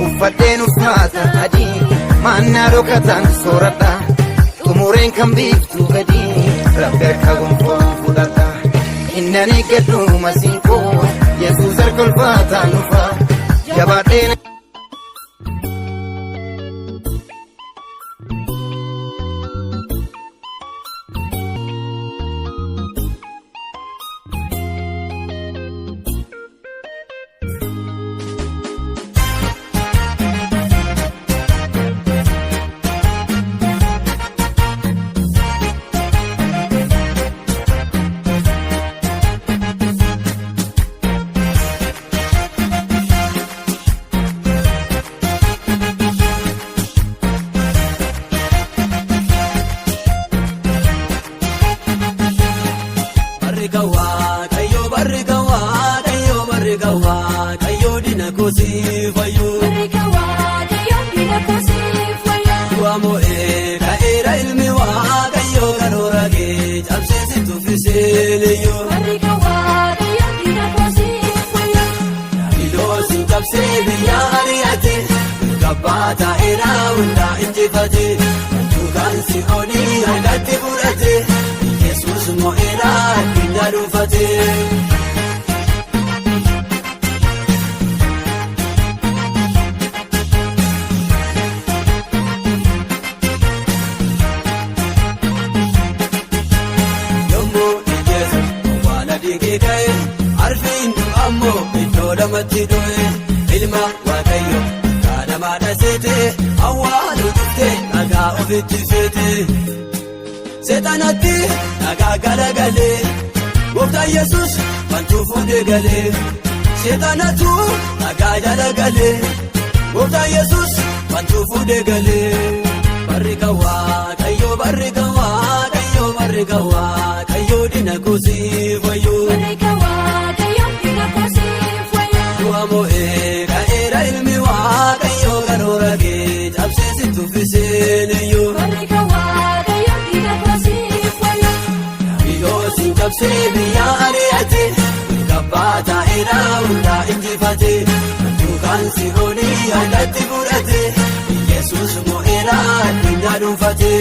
Uffadheen uffata adii maannaa dhokataan sooradha. Xumureen kan biiftuu gadi rabbi harka gonfoo fudhadha. Innan eeggadhu masiinkoo Yesuus harka ulfaataan dhufa. Jabaadheen. Barri Waaqayyoo barri Waaqayyoo barri Waaqayyoo diina koosii fayyuu. Du'a moo'ee ka'eera ilmi Waaqayyoo karoora kee cabsee si tuffisee liyyuu. Daabiloosiin cabsee biyya ari'ate gabbaa taa'eera hundaa injifate duukaan si'oonii harkatti fudhate Yesuus moo'eera addunyaa dhuunfate. Yommuu ijjeesu awwaala dhiigee ka'e arfiin ammoo iddoo lamatti du'e ilma waaqayyo akka namaa dhaseete awwaalu dhuftee dhagaa ofitti feete. Seexanatti dhagaa garagalee gooftaan Yesuus wantuu fuudhee galee seexanatu dhagaa jalagalee gooftaan Yesuus wantuu fuudhee galee. Barri kan Waaqayyoo barri kan Waaqayyoo barri kan Waaqayyoo diina koosii fayyuu. Du'a moo'ee ka'eera ilmi Waaqayyoo karoora kee cabsee si tuffisee liyyuu. Daabiloosiin cabsee biyya ari'ate gabbaa taa'eera hundaa injifate duukaan si'oonii harkatti fudhate Yesuus moo'eera addunyaa dhuunfate.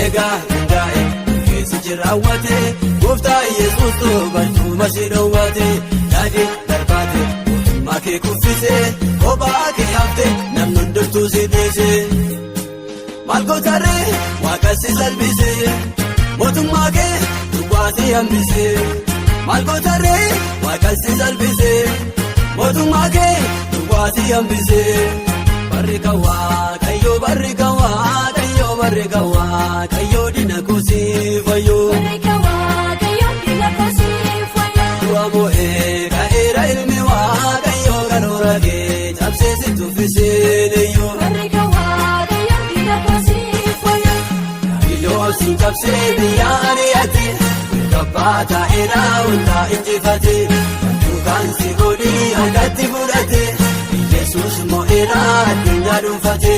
Egaa hundaa'e keessi raawwate gooftaa Yesuustu barcuma si dhoowwate daadhii darbaate mootummaa kee kuffise kophaa kee hafte namni hundumtuu si dhiise. Maal gootarree waaqa si salphise mootummaa kee duwwaa si hambise. Maal gootarree waaqa si salphise mootummaa kee duwwaa si hambise. Barri kan Waaqayyoo barri kan Waaqayyoo barri kan Waaqayyoo diina koosii fayyuu. Du'a moo'ee ka'eera ilmi Waaqayyoo karoora kee cabsee si tuffisee liyyuu. Daabiloosiin cabsee biyya ari'ate gabbaa taa'eera hundaa injifate duukaan si'oonii harkatti fudhate Yesuus moo'eera addunyaa dhuunfate.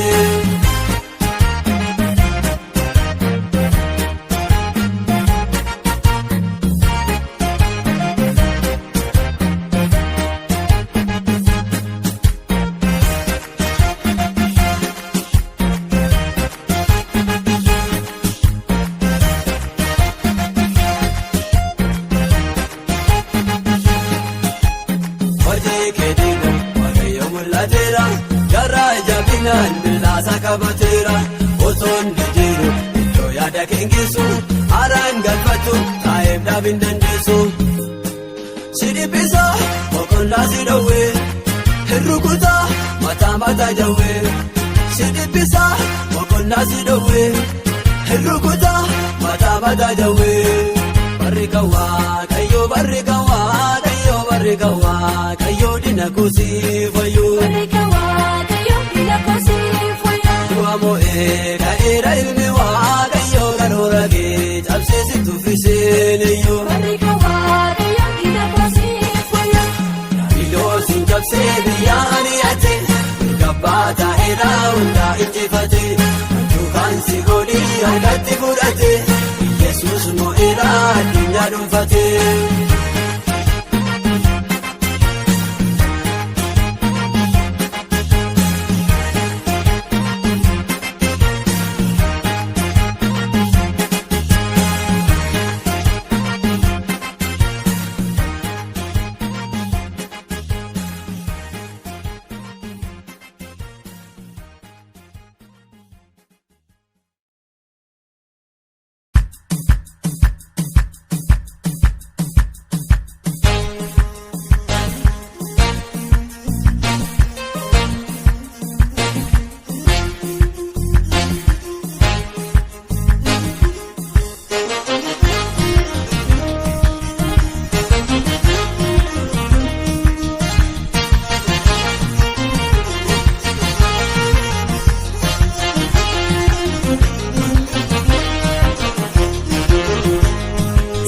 Hojii keetiif Waaqayyo mul'ateera garaa jabinaan billaasa qabateera osoo hin jijjiiru iddoo yaada keengisu haaraan galfatu taa'eef dhaabin dandeessu. Si dhiphisa boqonnaa si dhowwee hirrukuta mataa mataa jawwee si dhiphisa boqonnaa si dhowwee hirrukuta mataa mataa jawwee. Barri kan Waaqayyoo barri kan Waaqayyoo barri kan Waaqayyoo diina koosii fayyuu. Du'a moo'ee ka'eera ilmi Waaqayyoo karoora kee cabsee si tuffisee liyyuu. Daabiloosiin cabsee biyya ari'ate gabbaa taa'eera hundaa injifate. darbaate.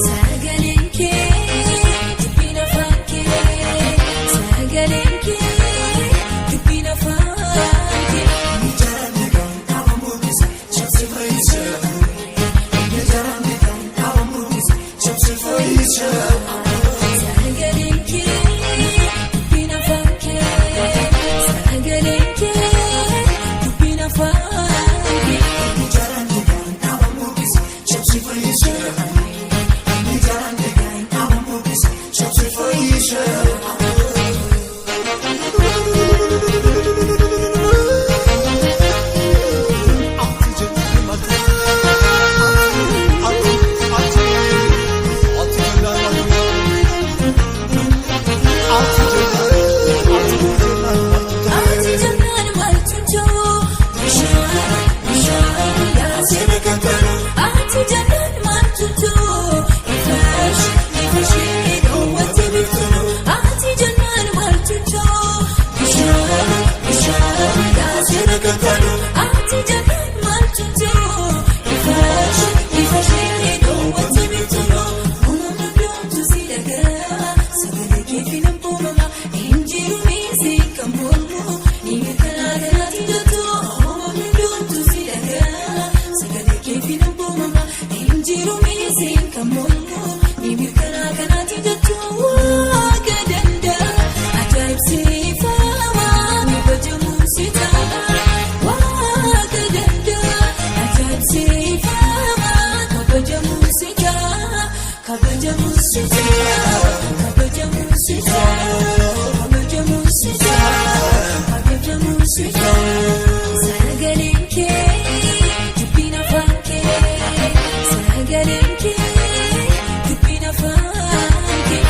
Sagaleen kee dubbiin afaan kee sagaleen kee dubbiin afaan kee. Sagaleen kee dubbiin afaan kee sagaleen kee dubbiin afaan kee. Ati jannaan maalchuuchoo bishaan bishaan yaasee Ati jannaan maalchuuchoo ifaash ifaashee dhoowwatee biiftuu Ati jannaan maalchuuchoo bishaan bishaan yaasee Ati jannaan maalchuuchoo ifaash ifaashee dhoowwatee biiftuu Uumamni hundumtuu si dhagaa sagalee keefi nan boomama injiru miisii kan mormu ni mirkanaa kanaatti jettu uumamni hundumtuu si dhagaa sagalee keefi nan boomama injiru miisii kan mormu ni mirkanaa kanaatti jettu waaqa danda'a ajaa'ibsiifamaa kabajamuun si ta'a waaqa danda'a ajaa'ibsiifamaa kabajamuun si ta'a kabajamuun si ta'a kabajamuun si ta'a kabajamuun si ta'a kabajamuun si ta'a. Sagaleen kee dubbiin afaan kee sagaleen kee dubbiin afaan kee.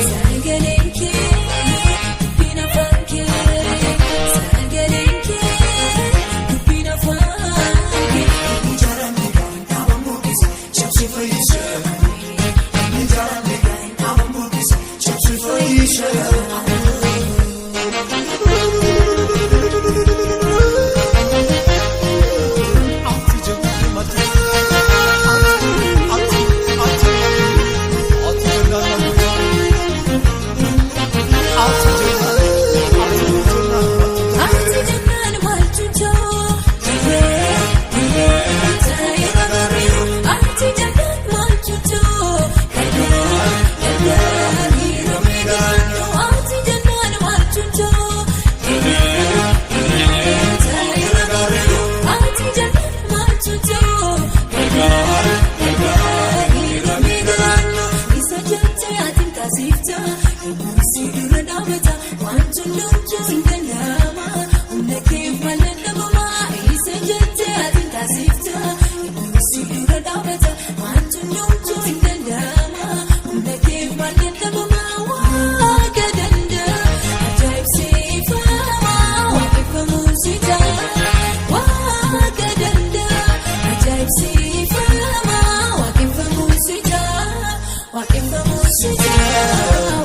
Sagaleen kee dubbiin afaan kee sagaleen kee dubbiin afaan kee. Ati jannaan maalchuuchoo dirree dirree ta'ee bareedu. Ati jannaan maalchuuchoo kallee kallee miidhagoo miidhagoo. Ati jannaan maalchuuchoo dirree dirree ta'ee bareedu. Ati jannaan maalchuuchoo kallee kallee miidhagoo miidhagoo. Isa jecha yaatiin kaasifta yommuu si dura dhaabata waan hundumtuu hin danda'ama humna kee malee dhabama. Isa jecha yaatiin kaasifta yommuu si dura dhaabata waan hundumtuu hin danda'ama humna kee malee dhabama. Waaqa danda'a ajaa'ibsiifamaa waaqeffamuun si ta'a waaqa danda'a ajaa'ibsiifamaa waaqeffamuun si ta'a waaqeffamuun si ta'a.